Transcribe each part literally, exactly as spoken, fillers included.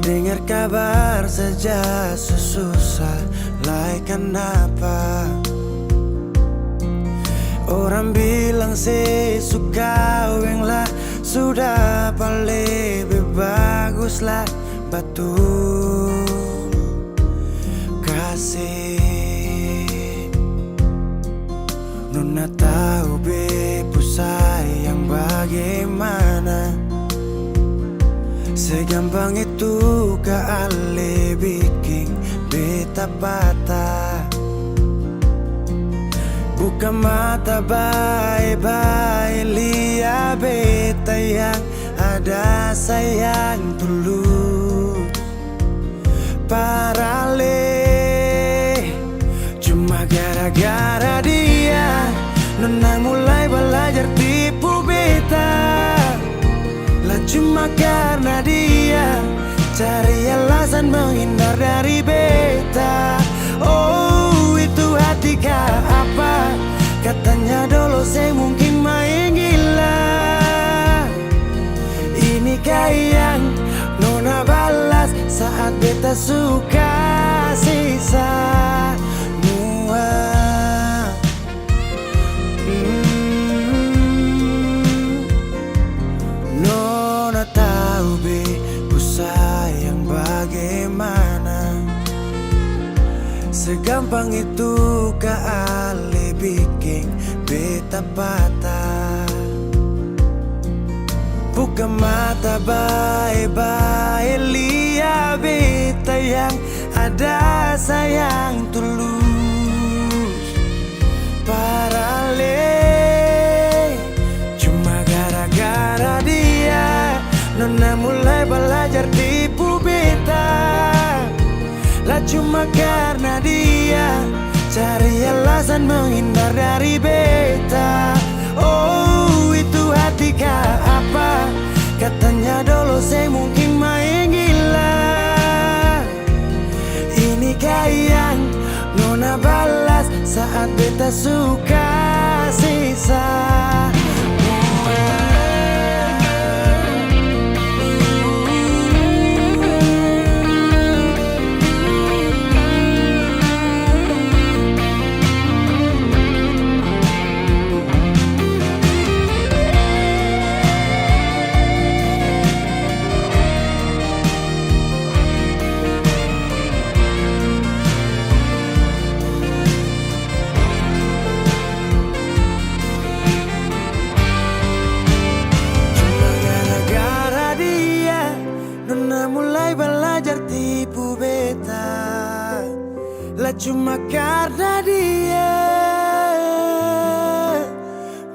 Dengar kabar saja su susah, lai kanapa? Orang bilang se su kaweng lah, su dapa lebih bagus lah. Batul, kasih. Nona tahu be pu sayang bagaimana. Segampang itu ka ale bikin beta patah. Buka mata bae-bae, lia beta yang ada sayang tulus. Parale, cuma gara-gara dia, nona mulai balajar tipu beta. La cuma karna dia, cari alasan menghindar dari beta. Oh, itu hati ka apa? Katanya dolo seng mungkin main gila. Ini ka yang nona balas saat beta su kasih semua. Hmm. Nona tahu be pu sayang bagaimana. Segampang itu ka ale bikin beta patah. Buka mata bae-bae, lia beta yang ada sayang tulus. Parale, cuma gara-gara dia, nona mulai balajar tipu beta. La cuma karna dia, cari alasan menghindar dari beta. Oh, itu hati ka apa? Katanya dolo seng mungkin main gila. Ini ka yang nona balas saat beta su kasih semua. Cuma gara-gara dia, nona mulai balajar tipu beta. La cuma karna dia.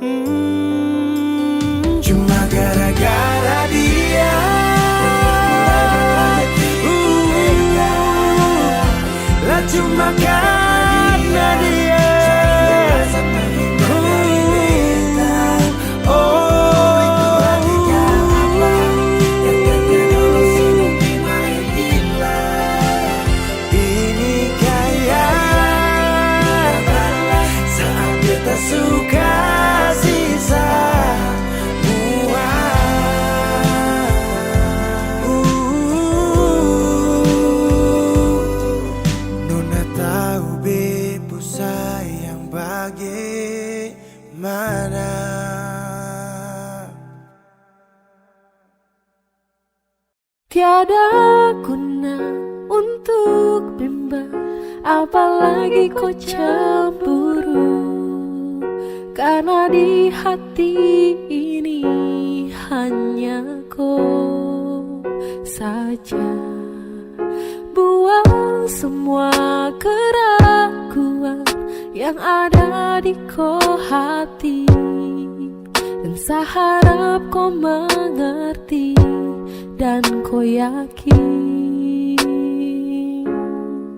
Hmm, cuma gara-gara dia. Uh, la cuma karna dia. Uh, oh. Ini ka yang saat beta su kasih semua. Uh, nona tahu be pu sayang bagaimana. Tiada guna untuk bimbang, apalagi ko cemburu, karena di hati ini hanya ko saja. Buang semua keraguan yang ada di ko hati. Dan sa harap ko mengerti dan ko yakin.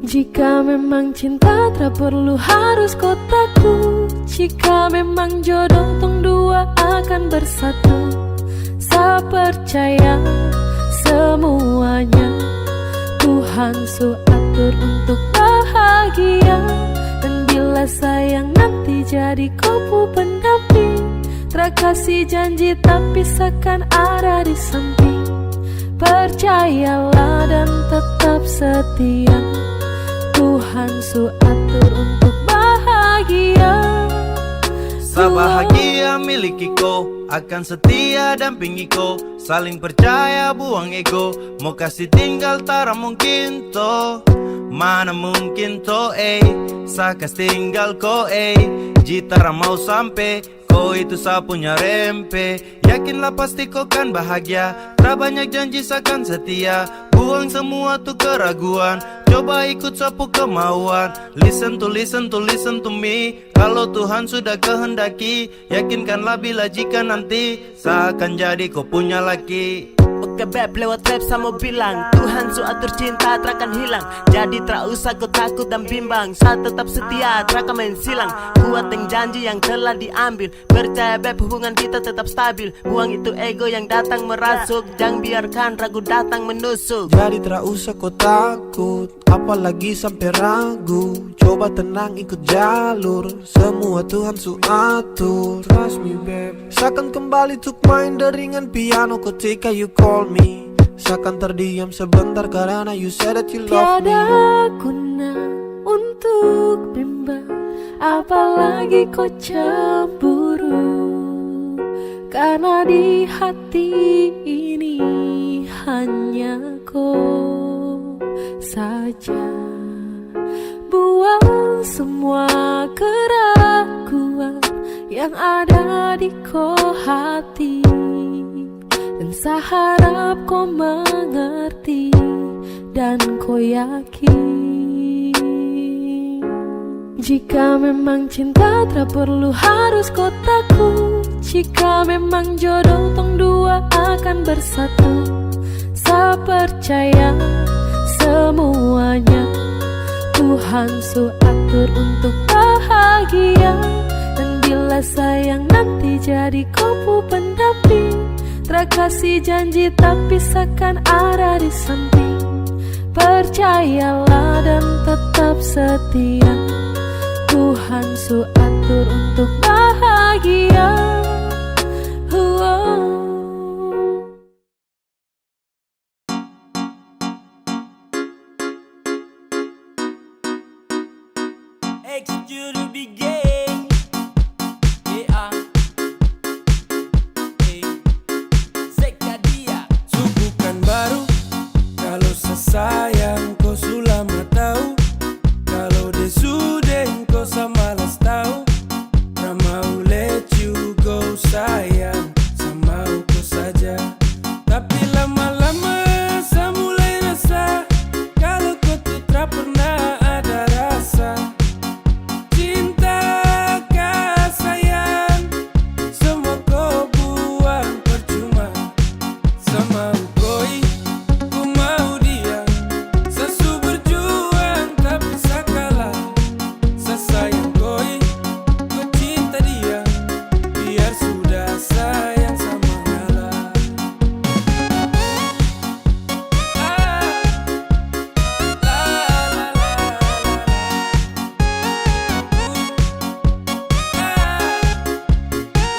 Jika memang cinta tak perlu harus ko takut. Jika memang jodoh tong dua akan bersatu. Sa percaya semuanya Tuhan su atur untuk bahagia. Dan bila sayang nanti jadi ko pu pendamping, tra kasih janji tapi sa kan ada di samping. Percayalah dan setia. Tuhan su atur untuk bahagia. Sa bahagia miliki ko, akan setia dampingi ko, saling percaya buang ego. Mo kasi tinggal tara mungkin to, mana mungkin to eh. Sa kas tinggal ko eh, jitara mau sampe. Ko itu sa punya rempe, yakinlah pasti ko kan bahagia. Tra banyak janji sa kan setia, buang semua tu keraguan. Coba ikut sa pu kemauan. Listen to, listen to, listen to me. Kalau Tuhan sudah kehendaki, yakinkanlah bila jika nanti sa akan jadi ko punya laki. Oke beb, lewat rap sa mau bilang, Tuhan su atur cinta tra akan hilang. Jadi tra usah ko takut dan bimbang, sa tetap setia, tra akan main silang. Kuat deng janji yang telah diambil. Percaya beb, hubungan kita tetap stabil. Buang itu ego yang datang merasuk, jang biarkan ragu datang menusuk. Jadi tra usah ko takut, apalagi sampe ragu. Coba tenang, ikut jalur, semua Tuhan su atur. Trust me beb. Sa akan kembali tuk main deringan piano ketika you call me. Sa akan terdiam sebentar karena you said that you love me. Tiada guna untuk bimbang, apalagi ko cemburu. Karena di hati ini hanya ko saja. Buang semua keraguan yang ada di ko hati. Dan sa harap ko mengerti dan ko yakin. Jika memang cinta tra perlu harus ko takut. Jika memang jodoh tong dua akan bersatu, sa percaya semuanya Tuhan su atur untuk bahagia. Dan bila sayang nanti jadi ko pu pendamping, tra kasi janji tapi sa akan ada di samping. Percayalah dan tetap setia, Tuhan su atur untuk bahagia. Wow. X Q to be gay. Yeah. Hey. Seka dia. Su bukan baru. Kalau sa sayang ko su lama tahu. Kalau de su deng ko sa malas tahu. Tra mau let you go sayang. Sa mau ko saja. Tapi lama-lama sa mulai rasa, kalau ko tu tra pernah ada rasa. Cinta ka sayang, semua ko buang percuma. Sa mau koi, ku mau dia. Sa su berjuang tapi sa kalah. Sa sayang koi, ku cinta dia. Biar sudah sayang sa mengalah. Ah, la, la, la, la, la. Uh,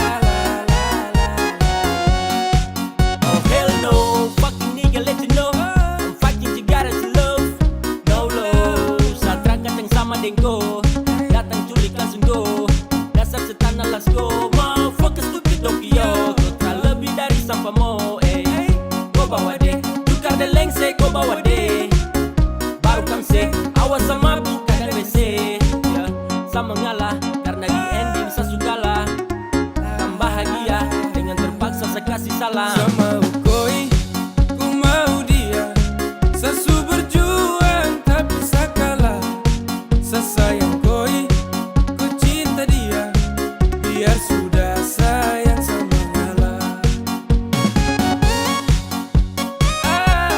ah, la, la, la, la, la. Oh hell no, fucking nigga, let you know. I'm fucking you gotta love. No love, sa tra kacang sama deng ko. Datang culik langsung go. Dasar setan alas go. Motherfucker stupid dong pio. Ko tra lebih dari sampah mo, eh. Ko bawa de, tukar de lengse, ko bawa de. Baru kam se, awas sa mabuk, kada W C. Ya, sa mengalah, karena di ending sa su kalah. Kam bahagia, dengan terpaksa sa kasih salam. Sa mau koi, ku mau dia. Sa su berjuang, tapi sa kalah. Sa sayang koi, ku cinta dia. Biar sudah sayang sa mengalah. Ah,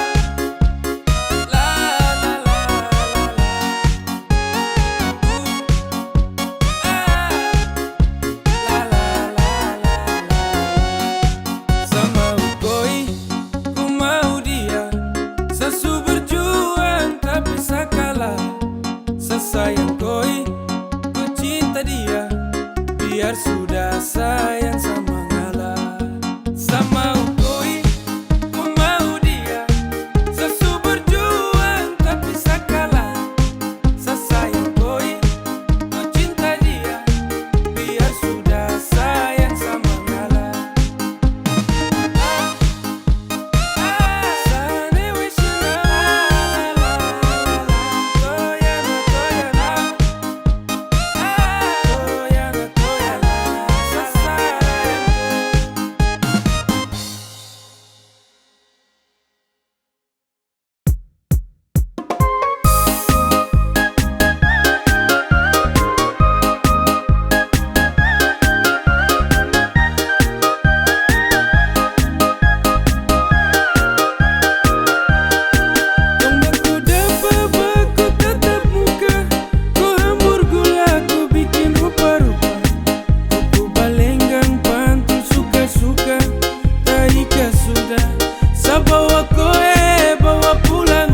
Bawa koe, bawa pulang.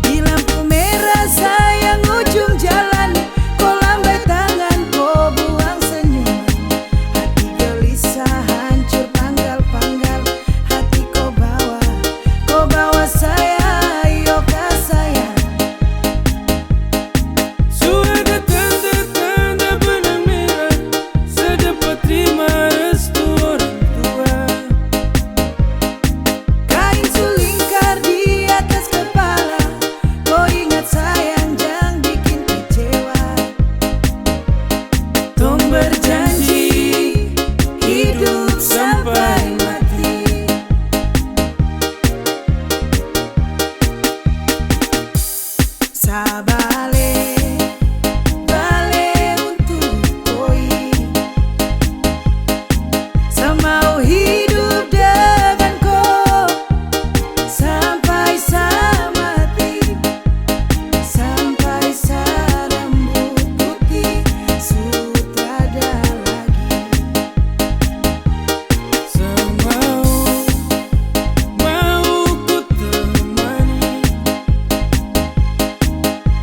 Di lampu merah sayang ujung jalan, ko lambai tangan, ko buang senyum. Hati gelisah hancur panggal-panggal, hati ko bawa, ko bawa saya, iyo ka sayang. Su ada tanda-tanda benang merah, sa dapat terima restu orang tua. Kain su lingkar di atas kepala, ko ingat sayang, jang bikin kecewa. Tong berjanji hidup sampai mati. Sa bale, bale untuk koi. Sa mau hidup dengan ko sampai sa mati, sampai sa rambut putih su trada lagi. Sa mau, mau ku temani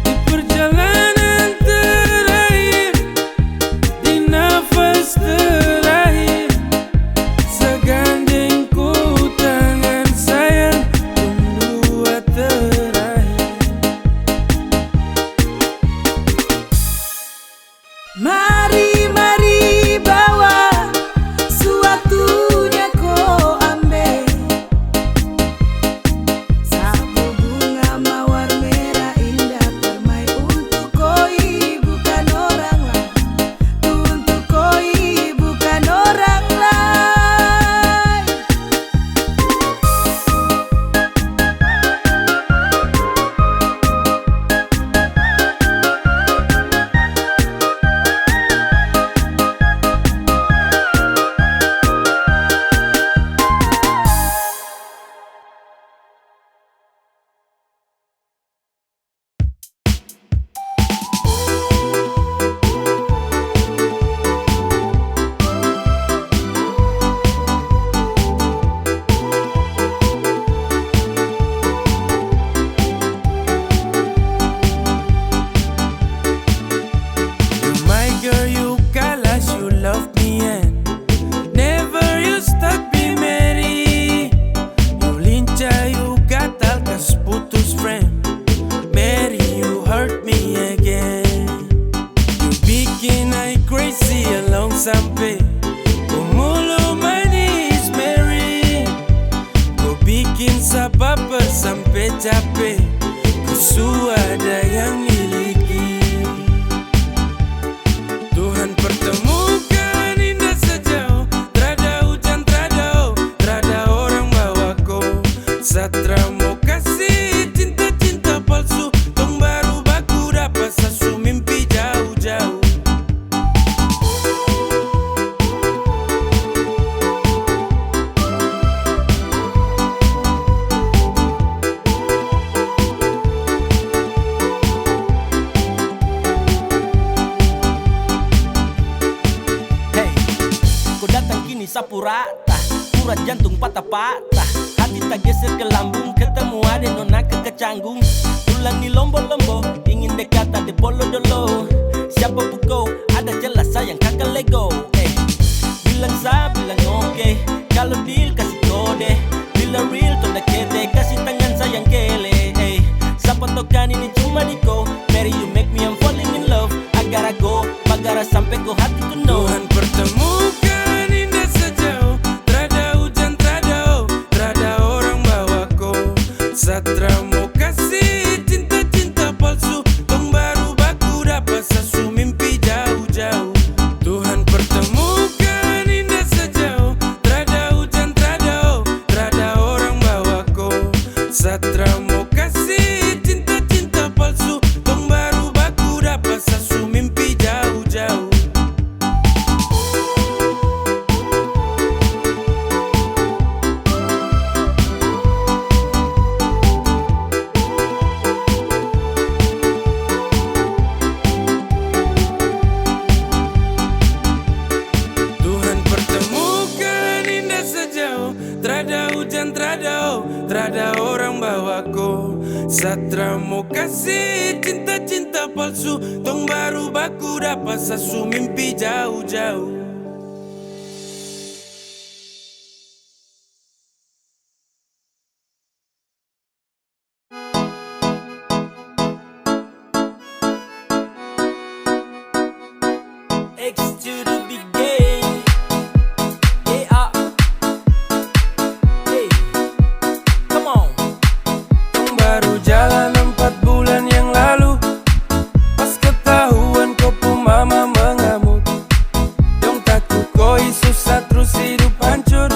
di perjalanan terakhir, di nafas terakhir. Sa gandeng ko tangan sayang, tong dua terakhir. Mari, mari bawa, sewaktunya ko ambe. Sapu bunga mawar merah indah, permai untuk koi, bukan orang lain. Untuk koi, bukan orang lain. You my girl, you kalas, you love me and never you stop be merry. You lincah, you gatal, kas putus friend. Merry, you hurt me again. You bikin I crazy along sampe ko mulu manis, Merry. Ko bikin sa baper sampe cape, ko su ada yang miliki. Tuhan pertemukan indah sejauh, trada hujan, trada, oh, trada orang bawa ko. Satra mo kasi cinta-cinta palsu, tong baru baku dapa, sa su mimpi jauh-jauh. Hey, ko datang kini sapu rata, urat jantung patah-patah, hati tageser ke lambung, ketemu ade nona ke kecanggung, tulang ni lombo-lombo, ingin dekat ade polo dolo, siapa pukau, ada jelas sayang kaka lego, eh, bilang sa bilang oke, kalo deal kasi kode, bila real tonda kete, kasi tangan sayang kele, eh, sapa tokan ini cuma di ko, Merry you make me I'm falling in love, agar ago, bagara sampe ko hati ku no. Tuhan pertemukan indah sejauh, trada hujan, trada, oh, trada orang bawa ko. Satra mo kasi cinta-cinta palsu, tong baru baku dapa, sa su mimpi jauh-jauh. Tuhan pertemukan indah sejauh, trada hujan, trada, oh, trada orang bawa ko. Satra mo kasi cinta-cinta Trada orang bawa ko, Satra mo kasih cinta-cinta palsu. Tong baru baku dapa sasu mimpi jauh-jauh. X to the big game. Yeah. Hey. Come on. Dong baru jalan empat bulan yang lalu. Pas ketahuan ko pu mama mengamuk, dong takut koi susah terus hidup hancur.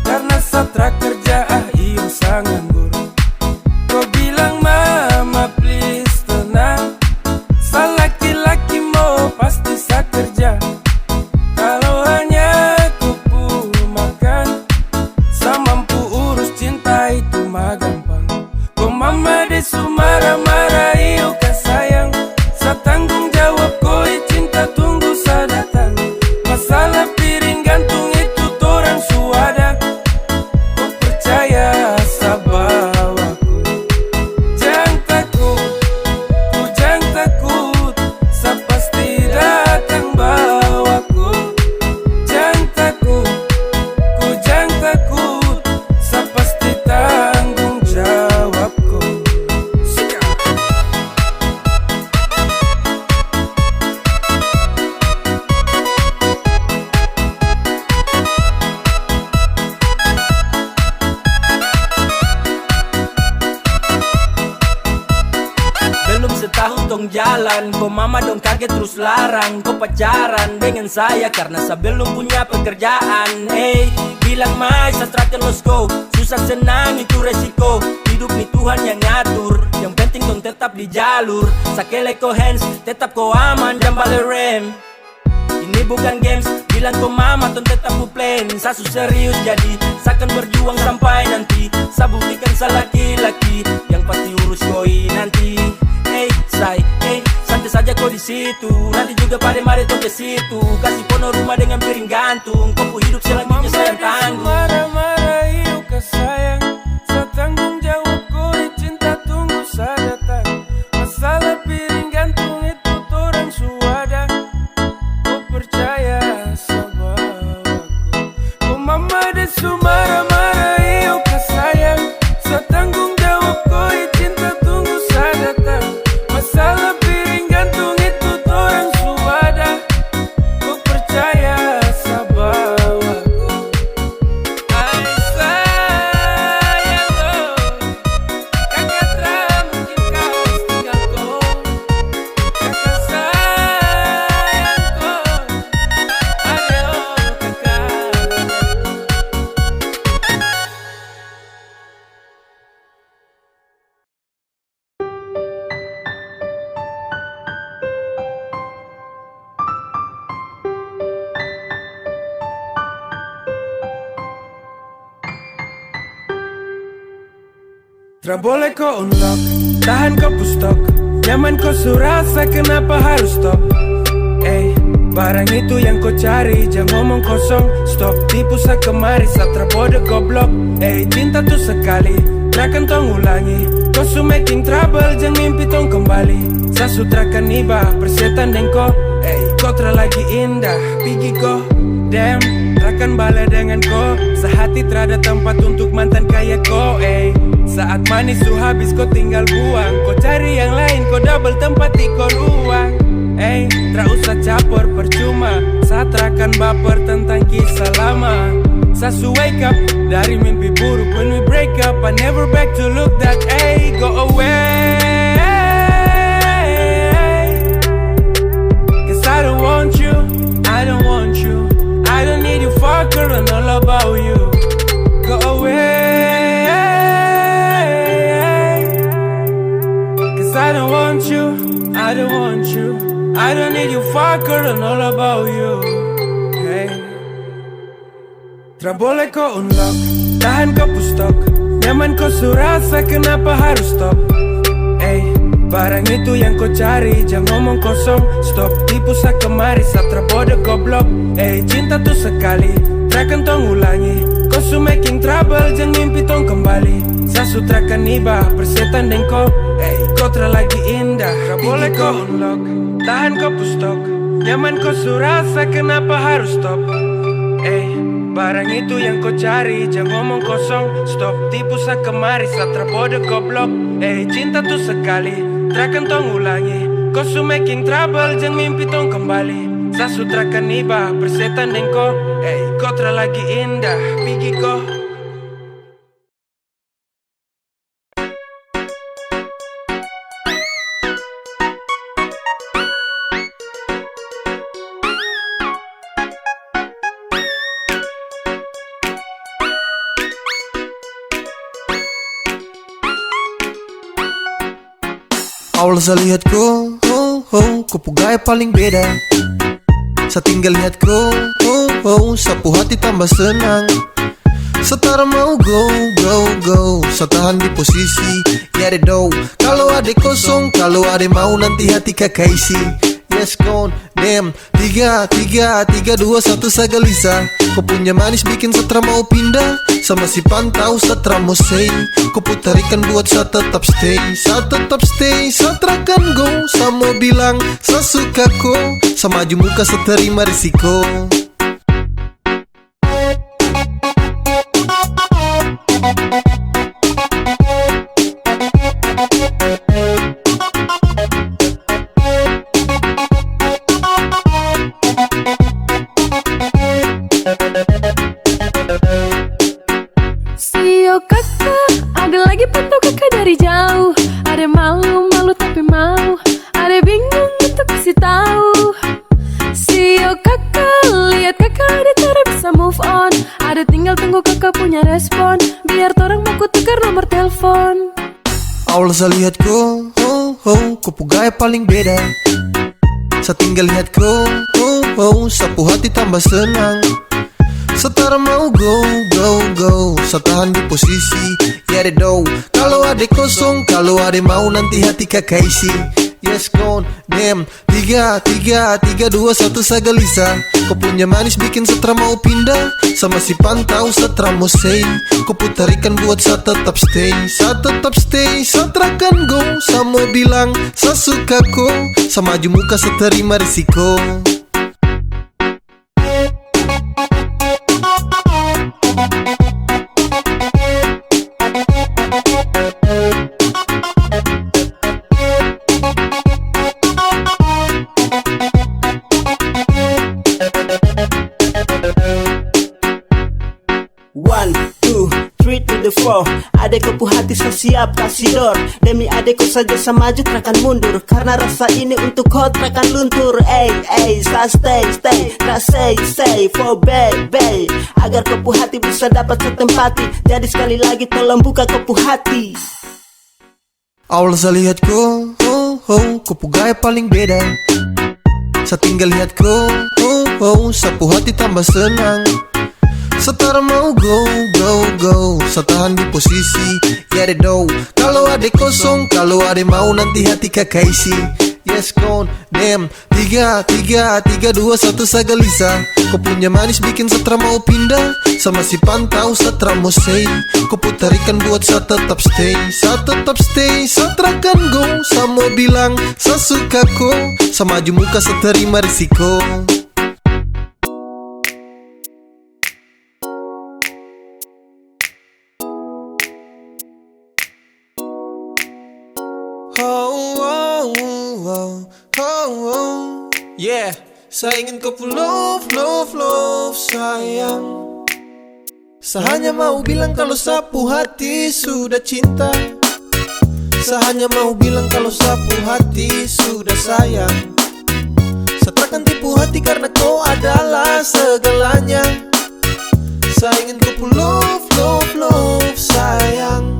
Karena Satra kerja, ah, iyo sa nganggur. Ko bilang, "Mama, please tenang. Sa laki-laki mo, pasti sa kerja. Kalau hanya ko pu makan, sa mampu urus cinta itu mah gampang." Ko mama de su marah-marah, iyo ka sayang. Sa tanggung jawab koi cinta, tunggu sa datang. Masalah piring gantung itu torang su ada. Ko percaya sa bawa ko. Jang takut, ko jang takut, sa pasti datang bawa ko. Jang takut, ko jang takut, sa pasti tanggung jawab ko. Belum setahun tong jalan, ko mama dong kaget terus larang ko pacaran dengan saya karena sa belum punya pekerjaan. Hey, bilang mai sa trakan los ko, susah senang itu resiko. Hidup ni Tuhan yang ngatur, yang penting dong tetap di jalur. Sa kele ko hands, tetap ko aman, jang bale rem. Ini bukan games, bilang ko mama tong tetap ku plan. Sa su serius jadi, sa akan berjuang sampai nanti. Sa buktikan sa laki-laki, yang pasti urus koi nanti. Hey, say, hey, santai saja ko di situ. Nanti juga pade mari tong ke situ. Kasih pono rumah dengan piring gantung. Ko pu hidup selanjutnya saya yang tanggung. Marah-marah, iyo ka sayang. Sa tanggung jawab koi cinta, tunggu sa datang. Masalah piring gantung itu torang su ada. Ko percaya sa bawa ko. Ko mama de su marah-marah, iyo ka sayang. Sa tanggung jawab koi cinta, tunggu sa datang. Masalah piring gantung itu torang su ada. Ko percaya sa bawa ko. Ai sayang ko. Kaka tra mungkin kaos tinggal ko. Kaka sayang ko. Ayo kaka. Tra boleh ko unlock, tahan ko pu stok. Nyaman ko su rasa, kenapa harus stop? Eh, barang itu yang ko cari, jang ngomong kosong. Stop tipu sa kemari, sa tra bodoh goblok. Eh, cinta tu sekali, trakan tong ulangi. Ko su making trouble, jang mimpi tong kembali. Sa su trakan iba, persetan deng ko. Eh, ko tra lagi indah, pigi ko. Damn, trakan bale dengan ko. Sehati trada tempat untuk mantan kayak ko, eh. Saat manis su habis, ko tinggal buang. Ko cari yang lain, ko double tempat di ko ruang. Eh, tra usah capor, percuma. Sa trakan baper tentang kisah lama. Sa su wake up dari mimpi buruk when we break up. I never back to look that, eh, go away. Cause I don't want you, I don't want you. I don't need you, fucker, and all about you. Go away. Cause I don't want you, I don't want you. I don't need you, fucker, and all about you. Hey. Tra boleh ko unlock, tahan ko pu stok. Nyaman ko su rasa, kenapa harus stop? Eh, barang itu yang ko cari, jang ngomong kosong. Stop tipu sa kemari, sa tra bodoh goblok. Eh, cinta tu sekali, trakan tong ulangi. Ko Su making trouble, jang mimpi tong kembali. Sa su trakan iba, persetan deng ko. Ey, ko tra lagi indah. Tra boleh ko unlock, tahan ko pu stok. Nyaman ko su rasa, kenapa harus stop? Ey, barang itu yang ko cari, jang omong kosong. Stop tipu sa kemari, sa tra bodoh goblok. Ey, cinta tu sekali, trakan tong ulangi. Ko su making trouble, jang mimpi tong kembali. Sa su trakan iba, persetan deng ko. Ey, ko tra lagi indah, pigi ko. Awal sa lihat ko, oh, oh, ko pu gaya paling beda. Sa tinggal lihat ko, oh, oh, sa pu hati tambah senang. Sa tra mau go, go, go. Sa tahan di posisi, ya de do. Kalo ade kosong, kalo ade mau, nanti hati kaka isi. Yes, gone, damn. Tiga, tiga, tiga, dua, satu, sa gelisah. Ko punya manis bikin sa tra mau pindah. Sa masih pantau, sa tra mau say. Ko pu tarikan buat sa tetap stay. Sa tetap stay, sa trakan go. Sa mau bilang, sa suka ko. Sa maju muka, sa terima risiko. Sio kaka, ada lagi pantau kaka dari jauh. Ada malu-malu tapi mau. Ada bingung untuk kasih tahu. Sio kaka, lihat kaka ada cara bisa move on. Ada tinggal tunggu kaka punya respon. Biar torang mau ku tukar nomor telepon. Awal sa lihat ko, ho, ho, ko pu gaya paling beda. Sa tinggal lihat ko, ho, ho, sa pu hati tambah senang. Sa tra mau go, go, go. Sa tahan di posisi, ya de do. Kalo ade kosong, kalo ade mau, nanti hati kaka isi. Yes, gone, damn. Tiga, tiga, tiga, dua, satu, sa gelisah. Ko punya manis bikin sa tra mau pindah. Sa masih pantau, sa tra mau say. Ko pu tarikan buat sa tetap stay. Sa tetap stay, sa trakan go. Sa mau bilang, sa suka ko. Sa maju muka, sa terima risiko. One, two, three to the four. Ade ko pu hati sa siap kasih dor. Demi ade ko saja sa maju trakan mundur. Karena rasa ini untuk ko trakan luntur. Ey, ey, sa stay, stay, sa say, say for baby. Agar ko pu hati bisa dapat sa tempati. Jadi sekali lagi tolong buka ko pu hati. Awal sa lihat ko, ho, ho, ko pu gaya paling beda. Sa tinggal lihat ko, ho, ho, sa pu hati tambah senang. Sa tra mau go, go, go. Sa tahan di posisi, ya de do. Kalo ade kosong, kalo ade mau, nanti hati kaka isi. Yes, gone, damn. Tiga, tiga, tiga, dua, satu, sa gelisah. Ko punya manis bikin sa tra mau pindah. Sa masih pantau, sa tra mau say. Ko pu tarikan buat sa tetap stay. Sa tetap stay, sa trakan go. Sa mau bilang, sa suka ko. Sa maju muka, sa terima risiko. Oh, oh, oh, oh, oh. Yeah, sa ingin ko pu love, love, love, sayang. Sa hanya mau bilang kalo sa pu hati sudah cinta. Sa hanya mau bilang kalo sa pu hati sudah sayang. Sa trakan tipu hati karena ko adalah segalanya. Sa ingin ko pu love, love, love, sayang.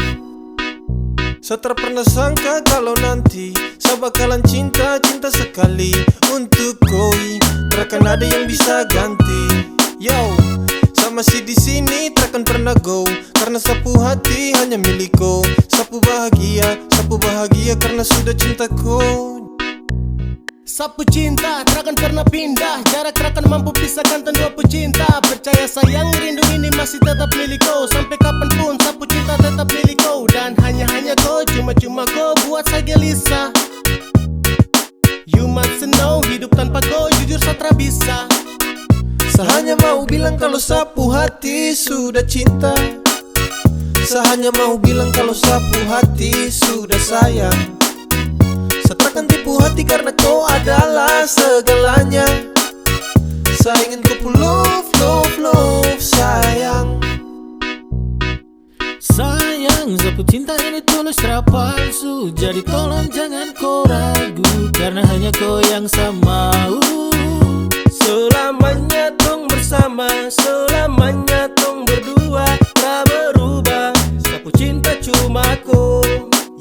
Sa tra pernah sangka kalo nanti sa bakalan cinta, cinta sekali untuk koi. Trakan ada yang bisa ganti. Yo, sa masih di sini, trakan pernah go. Karena sa pu hati hanya milik ko. Sa pu bahagia, sa pu bahagia karena sudah cinta ko. Sapu cinta trakan pernah pindah, jarak trakan mampu pisahkan tan dua pu cinta. Percaya sayang, rindu ini masih tetap milik ko. Sampai kapanpun sapu cinta tetap milik ko. Dan hanya-hanya ko, cuma-cuma ko buat sa gelisah. You must know, hidup tanpa ko jujur sa tra bisa. Sa hanya mau bilang kalau sapu hati sudah cinta. Sa hanya mau bilang kalau sapu hati sudah sayang. Sa trakan tipu hati karena ko adalah segalanya. Sa ingin ko pu love, love, love, sayang. Sayang, sapu cinta ini tulus tra palsu. Jadi tolong jangan ko ragu, karena hanya ko yang sa mau. Selamanya tong bersama, selamanya tong berdua, tak berubah. Sapu cinta cuma ko.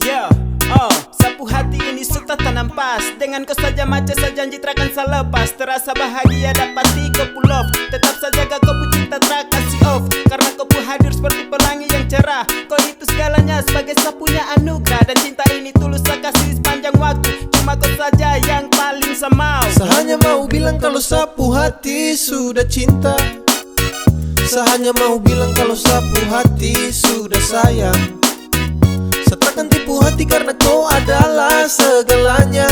Yeah, oh, sapu hati ini sudah tanam pas. Dengan ko saja mace, sa janji trakan sa lepas. Terasa bahagia dapati ko pu love. Tetap sa jaga ko pu cinta tra kasih off. Karena ko pu hadir seperti pelangi yang cerah. Ko itu segalanya sebagai sa punya anugerah. Dan cinta ini tulus sa kasih sepanjang waktu. Cuma ko saja yang paling sa mau. Sa hanya mau bilang kalau sapu hati sudah cinta. Sa hanya mau bilang kalau sapu hati sudah sayang. Sa trakan tipu hati karena ko adalah segalanya.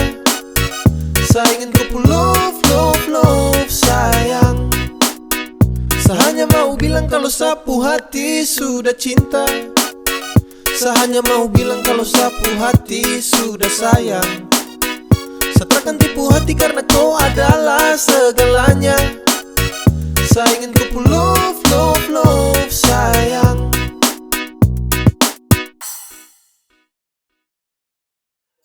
Sa ingin ko pu love, love, love, sayang. Sa hanya mau bilang kalau sapu hati sudah cinta. Sa hanya mau bilang kalau sapu hati sudah sayang. Sa trakan tipu hati karena ko adalah segalanya. Sa ingin ko pu love, love, love, sayang.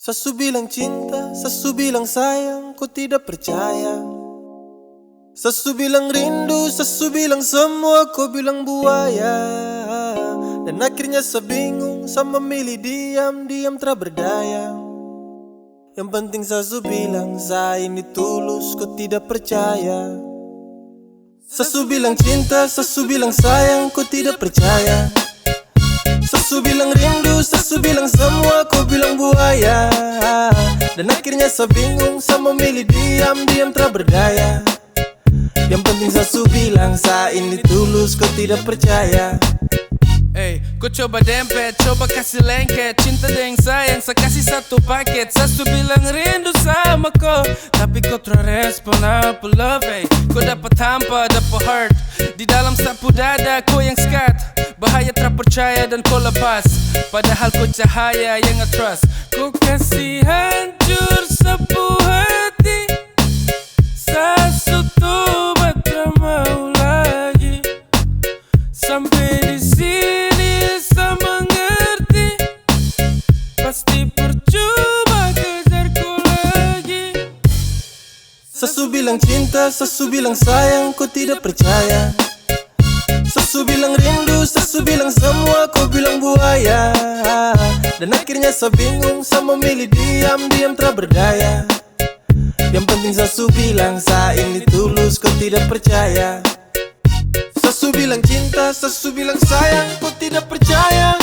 Sa su bilang cinta, sa su bilang sayang, ko tidak percaya. Sa su bilang rindu, sa su bilang semua, ko bilang buaya. Dan akhirnya sa bingung, sa memilih diam, diam tra berdaya. Yang penting sa su bilang, sa ini tulus, ko tidak percaya. Sa su bilang cinta, sa su bilang sayang, ko tidak percaya. Sa su bilang rindu, sa su bilang semua, ko bilang buaya. Dan akhirnya sa bingung, sa memilih diam, diam tra berdaya. Yang penting sa su bilang, sa ini tulus, ko tidak percaya. Ey, ko coba dempet, coba kasih lengket. Cinta deng sayang, sa kasih satu paket. Sa su bilang rindu sama ko, tapi ko tra respon apa love, ey. Ko dapat hampa, dapat hurt. Di dalam sapu dada, ko yang skat. Bahaya tra percaya dan ko lepas. Padahal ko cahaya yang nge-trust. Ko kasih hancur sapu hati. Sa su tobat, tra mau lagi. Sampai di sini sa mengerti. Pasti percuma kejar ko lagi. Sa su bilang cinta, sa su bilang sayang, ko tidak percaya. Sa su bilang rindu, sa su bilang semua, ko bilang buaya. Dan akhirnya sa bingung, sa memilih diam, diam tra berdaya. Yang penting sa su bilang, sa ini tulus, ko tidak percaya. Sa su bilang cinta, sa su bilang sayang, ko tidak percaya.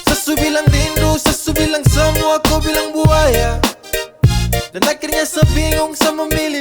Sa su bilang rindu, sa su bilang semua, ko bilang buaya. Dan akhirnya sa bingung, sa memilih